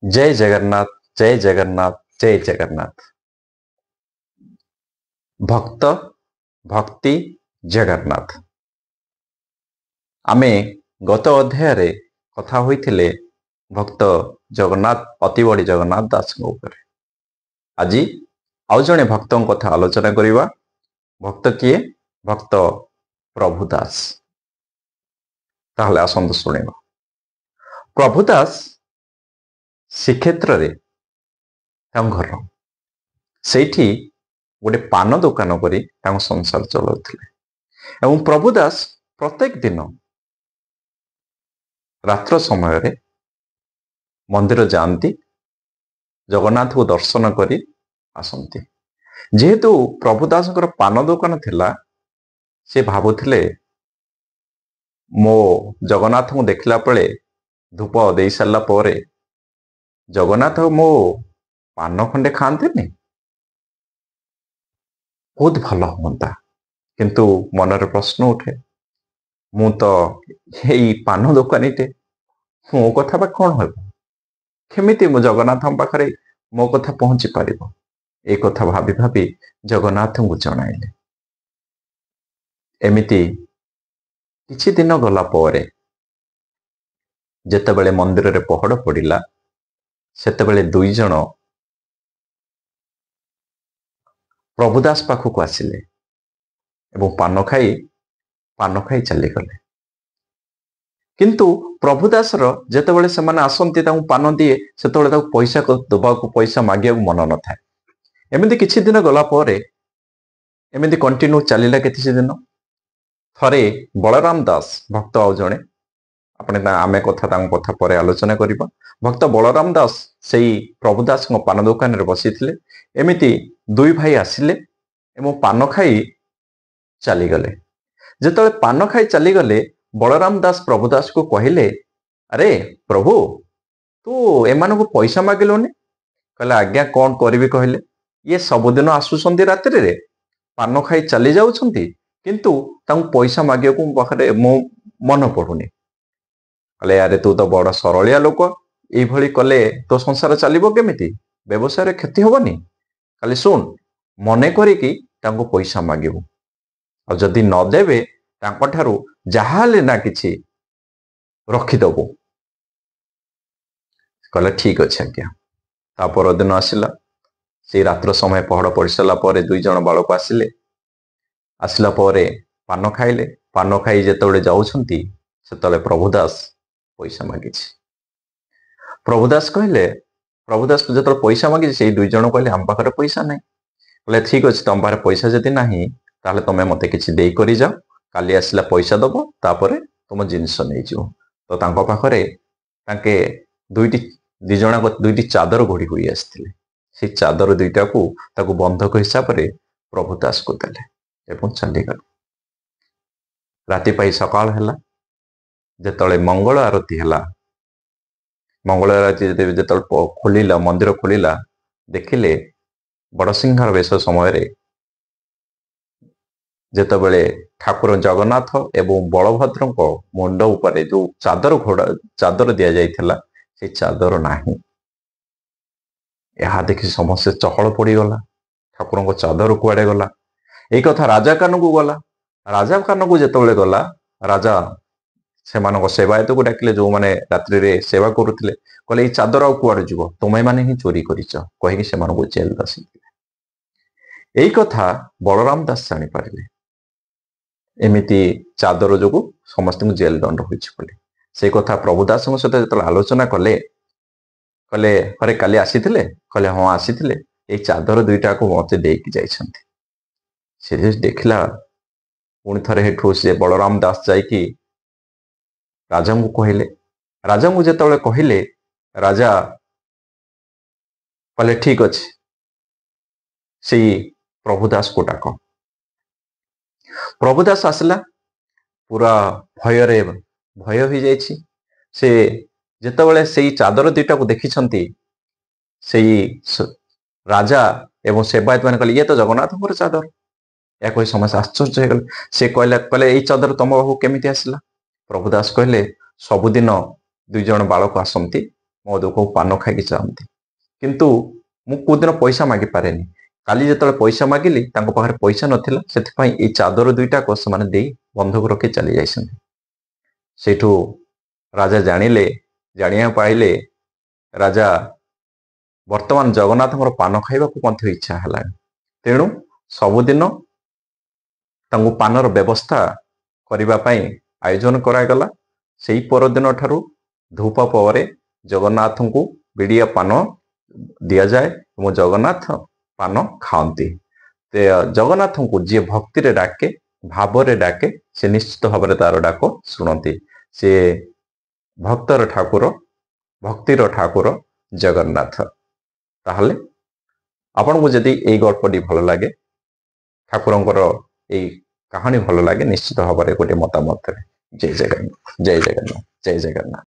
ଜୟ ଜଗନ୍ନାଥ, ଜୟ ଜଗନ୍ନାଥ, ଜୟ ଜଗନ୍ନାଥ। ଭକ୍ତ, ଭକ୍ତି, ଜଗନ୍ନାଥ। ଆମେ ଗତ ଅଧ୍ୟାୟରେ କଥା ହୋଇଥିଲେ ଭକ୍ତ ଜଗନ୍ନାଥ, ଅତିବଡ଼ି ଜଗନ୍ନାଥ ଦାସଙ୍କ ଉପରେ। ଆଜି ଆଉ ଜଣେ ଭକ୍ତଙ୍କ କଥା ଆଲୋଚନା କରିବା। ଭକ୍ତ କିଏ? ଭକ୍ତ ପ୍ରଭୁ ଦାସ। ତାହେଲେ ଆସନ୍ତୁ ଶୁଣିବା। ପ୍ରଭୁ ଦାସ ଶ୍ରୀକ୍ଷେତ୍ରରେ ତାଙ୍କ ଘର, ସେଇଠି ଗୋଟେ ପାନ ଦୋକାନ କରି ତାଙ୍କ ସଂସାର ଚଳାଉଥିଲେ। ଏବଂ ପ୍ରଭୁ ଦାସ ପ୍ରତ୍ୟେକ ଦିନ ରାତ୍ର ସମୟରେ ମନ୍ଦିର ଯାଆନ୍ତି, ଜଗନ୍ନାଥଙ୍କୁ ଦର୍ଶନ କରି ଆସନ୍ତି। ଯେହେତୁ ପ୍ରଭୁ ଦାସଙ୍କର ପାନ ଦୋକାନ ଥିଲା, ସେ ଭାବୁଥିଲେ ମୋ ଜଗନ୍ନାଥଙ୍କୁ ଦେଖିଲା ବେଳେ, ଧୂପ ଦେଇ ସାରିଲା ପରେ ଜଗନ୍ନାଥ ମୋ ପାନ ଖଣ୍ଡେ ଖାଆନ୍ତେନି, ବହୁତ ଭଲ ହୁଅନ୍ତା। କିନ୍ତୁ ମନରେ ପ୍ରଶ୍ନ ଉଠେ, ମୁଁ ତ ଏଇ ପାନ ଦୋକାନୀଟେ, ମୋ କଥା ବା କଣ ହେବ? କେମିତି ମୁଁ ଜଗନ୍ନାଥଙ୍କ ପାଖରେ ମୋ କଥା ପହଞ୍ଚି ପାରିବ? ଏ କଥା ଭାବି ଭାବି ଜଗନ୍ନାଥଙ୍କୁ ଜଣାଇଲେ। ଏମିତି କିଛି ଦିନ ଗଲା ପରେ ଯେତେବେଳେ ମନ୍ଦିରରେ ପହଡ ପଡିଲା, ସେତେବେଳେ ଦୁଇ ଜଣ ପ୍ରଭୁଦାସ ପାଖକୁ ଆସିଲେ ଏବଂ ପାନ ଖାଇ ଚାଲିଗଲେ। କିନ୍ତୁ ପ୍ରଭୁଦାସର ଯେତେବେଳେ ସେମାନେ ଆସନ୍ତି, ତାଙ୍କୁ ପାନ ଦିଏ, ସେତେବେଳେ ତାକୁ ପଇସା ଦେବାକୁ, ପଇସା ମାଗିବାକୁ ମନ ନଥାଏ। ଏମିତି କିଛି ଦିନ ଗଲା ପରେ, ଏମିତି କଣ୍ଟିନ୍ୟୁ ଚାଲିଲା କିଛି ଦିନ। ଥରେ ବଳରାମ ଦାସ ଭକ୍ତ ଆଉ ଜଣେ, ଆପଣ ଆମେ କଥା ତାଙ୍କ କଥା ପରେ ଆଲୋଚନା କରିବା। ଭକ୍ତ ବଳରାମ ଦାସ ସେଇ ପ୍ରଭୁଦାସଙ୍କ ପାନ ଦୋକାନରେ ବସିଥିଲେ। ଏମିତି ଦୁଇ ଭାଇ ଆସିଲେ ଏବଂ ପାନ ଖାଇ ଚାଲିଗଲେ। ଯେତେବେଳେ ପାନ ଖାଇ ଚାଲିଗଲେ, ବଳରାମ ଦାସ ପ୍ରଭୁଦାସକୁ କହିଲେ, "ଆରେ ପ୍ରଭୁ, ତୁ ଏମାନଙ୍କୁ ପଇସା ମାଗିଲୁନି?" କହିଲେ, "ଆଜ୍ଞା, କଣ କରିବି କହିଲେ? ଇଏ ସବୁଦିନ ଆସୁଛନ୍ତି, ରାତ୍ରିରେ ପାନ ଖାଇ ଚାଲି ଯାଉଛନ୍ତି, କିନ୍ତୁ ତାଙ୍କୁ ପଇସା ମାଗିବାକୁ ମୋ ପାଖରେ ମୋ ମନ ପଡୁନି।" କହିଲେ, "ଆରେ, ତୁ ତ ବଡ ସରଳିଆ ଲୋକ। ଏଇଭଳି କଲେ ତୋ ସଂସାର ଚାଲିବ କେମିତି? ବ୍ୟବସାୟରେ କ୍ଷତି ହବନି? ଖାଲି ଶୁଣ, ମନେ କରିକି ତାଙ୍କୁ ପଇସା ମାଗିବୁ, ଆଉ ଯଦି ନ ଦେବେ ତାଙ୍କଠାରୁ ଯାହା ହେଲେ ନା କିଛି ରଖିଦବୁ।" କହିଲେ, "ଠିକ ଅଛି ଆଜ୍ଞା।" ତା ପରଦିନ ଆସିଲା। ସେଇ ରାତ୍ର ସମୟ ପହଡ ପଡି ସାରିଲା ପରେ ଦୁଇ ଜଣ ବାଳକ ଆସିଲେ। ଆସିଲା ପରେ ପାନ ଖାଇଲେ। ପାନ ଖାଇ ଯେତେବେଳେ ଯାଉଛନ୍ତି, ସେତେବେଳେ ପ୍ରଭୁଦାସ ପଇସା ମାଗିଛି। ପ୍ରଭୁଦାସ କହିଲେ, ପ୍ରଭୁଦାସ ଯେତେବେଳେ ପଇସା ମାଗିଛି, ସେଇ ଦୁଇ ଜଣ କହିଲେ, "ଆମ ପାଖରେ ପଇସା ନାହିଁ।" କହିଲେ, "ଠିକ ଅଛି, ତମ ପାଖରେ ପଇସା ଯଦି ନାହିଁ, ତାହେଲେ ତମେ ମତେ କିଛି ଦେଇକରି ଯାଅ। କାଲି ଆସିଲା ପଇସା ଦବ, ତାପରେ ତୁମ ଜିନିଷ ନେଇଯିବ।" ତ ତାଙ୍କ ପାଖରେ ତାଙ୍କେ ଦୁଇଟି ଦି ଜଣ ଦୁଇଟି ଚାଦର ଘୋଡ଼ି ହୋଇ ଆସିଥିଲେ। ସେଇ ଚାଦର ଦୁଇଟାକୁ ତାକୁ ବନ୍ଧକ ହିସାବରେ ପ୍ରଭୁ ଦାସକୁ ଦେଲେ ଏବଂ ଚାଲିଗଲେ। ରାତି ପାଇ ସକାଳ ହେଲା। ଯେତେବେଳେ ମଙ୍ଗଳ ଆରତୀ ହେଲା, ମଙ୍ଗଳ ଆରତୀ ଯେତେବେଳେ ଖୋଲିଲା, ମନ୍ଦିର ଖୋଲିଲା, ଦେଖିଲେ ବଡ଼ସିଂହାର ବେଶ ସମୟରେ ଯେତେବେଳେ ଠାକୁର ଜଗନ୍ନାଥ ଏବଂ ବଳଭଦ୍ରଙ୍କ ମୁଣ୍ଡ ଉପରେ ଯୋଉ ଚାଦର ଘୋଡ଼ା ଚାଦର ଦିଆଯାଇଥିଲା, ସେଇ ଚାଦର ନାହିଁ। ଏହା ଦେଖି ସମସ୍ତେ ଚହଳ ପଡିଗଲା। ଠାକୁରଙ୍କ ଚାଦର କୁଆଡେ ଗଲା? ଏଇ କଥା ରାଜା କାନକୁ ଗଲା। ରାଜା କାନକୁ ଯେତେବେଳେ ଗଲା, ରାଜା ସେମାନଙ୍କ ସେବାୟତକୁ ଡାକିଲେ, ଯୋଉମାନେ ରାତ୍ରିରେ ସେବା କରୁଥିଲେ। କହିଲେ, "ଏଇ ଚାଦର ଆଉ କୁଆଡେ ଯିବ? ତୁମେମାନେ ହିଁ ଚୋରି କରିଛ" କହିକି ସେମାନଙ୍କୁ ଜେଲ ଆସିଥିଲେ। ଏଇ କଥା ବଳରାମ ଦାସ ଜାଣିପାରିଲେ, ଏମିତି ଚାଦର ଯୋଗୁ ସମସ୍ତଙ୍କୁ ଜେଲ ଦଣ୍ଡ ହୋଇଛି ବୋଲି। ସେଇ କଥା ପ୍ରଭୁ ଦାସଙ୍କ ସହିତ ଯେତେବେଳେ ଆଲୋଚନା କଲେ, କହିଲେ, "ଆରେ, କାଲି ଆସିଥିଲେ?" କହିଲେ, "ହଁ, ଆସିଥିଲେ। ଏଇ ଚାଦର ଦୁଇଟାକୁ ମତେ ଦେଇକି ଯାଇଛନ୍ତି।" ସେ ଦେଖିଲା, ପୁଣି ଥରେ ହେଠୁ ସେ ବଳରାମ ଦାସ ଯାଇକି ରାଜାଙ୍କୁ କହିଲେ। ରାଜାଙ୍କୁ ଯେତେବେଳେ କହିଲେ, ରାଜା କହିଲେ, "ଠିକ ଅଛି, ସେଇ ପ୍ରଭୁ ଦାସକୁ ଡାକ।" ପ୍ରଭୁ ଦାସ ଆସିଲା। ପୁରା ଭୟରେ ଭୟ ହେଇଯାଇଛି। ସେ ଯେତେବେଳେ ସେଇ ଚାଦର ଦୁଇଟାକୁ ଦେଖିଛନ୍ତି, ସେଇ ରାଜା ଏବଂ ସେବାୟତ ମାନେ କହିଲେ, "ଇଏ ତ ଜଗନ୍ନାଥଙ୍କର ଚାଦର।" ଏହା କହି ସମସ୍ତେ ଆଶ୍ଚର୍ଯ୍ୟ ହେଇଗଲେ। ସେ କହିଲେ, "ଏଇ ଚାଦର ତମ ପାଖକୁ କେମିତି ଆସିଲା?" ପ୍ରଭୁ ଦାସ କହିଲେ, "ସବୁଦିନ ଦୁଇ ଜଣ ବାଳକ ଆସନ୍ତି, ମୋ ଦୋକାନକୁ ପାନ ଖାଇକି ଯାଆନ୍ତି, କିନ୍ତୁ ମୁଁ କୋଉଦିନ ପଇସା ମାଗିପାରେନି। କାଲି ଯେତେବେଳେ ପଇସା ମାଗିଲି, ତାଙ୍କ ପାଖରେ ପଇସା ନଥିଲା, ସେଥିପାଇଁ ଏଇ ଚାଦର ଦୁଇଟାକ ସେମାନେ ଦେଇ ବନ୍ଧକ ରଖି ଚାଲି ଯାଇଛନ୍ତି। ସେଇଠୁ ରାଜା ଜାଣିଲେ, ଜାଣିବାକୁ ପାଇଲେ ରାଜା, ବର୍ତ୍ତମାନ ଜଗନ୍ନାଥଙ୍କର ପାନ ଖାଇବାକୁ ମଧ୍ୟ ଇଚ୍ଛା ହେଲାଣି। ତେଣୁ ସବୁଦିନ ତାଙ୍କୁ ପାନର ବ୍ୟବସ୍ଥା କରିବା ପାଇଁ ଆୟୋଜନ କରାଗଲା। ସେଇ ପରଦିନ ଠାରୁ ଧୂପ ପରେ ଜଗନ୍ନାଥଙ୍କୁ ବିଡ଼ିଆ ପାନ ଦିଆଯାଏ ଏବଂ ଜଗନ୍ନାଥ ପାନ ଖାଆନ୍ତି। ଜଗନ୍ନାଥଙ୍କୁ ଯିଏ ଭକ୍ତିରେ ଡାକେ, ଭାବରେ ଡାକେ, ସେ ନିଶ୍ଚିତ ଭାବରେ ତାର ଡାକ ଶୁଣନ୍ତି। ସେ ଭକ୍ତର ଠାକୁର, ଭକ୍ତିର ଠାକୁର ଜଗନ୍ନାଥ। ତାହେଲେ ଆପଣଙ୍କୁ ଯଦି ଏଇ ଗଳ୍ପଟି ଭଲ ଲାଗେ, ଠାକୁରଙ୍କର ଏଇ କାହାଣୀ ଭଲ ଲାଗେ, ନିଶ୍ଚିତ ଭାବରେ ଗୋଟେ ମତାମତ ଦେବେ। ଜୟ ଜଗନ୍ନାଥ, ଜୟ ଜଗନ୍ନାଥ, ଜୟ ଜଗନ୍ନାଥ।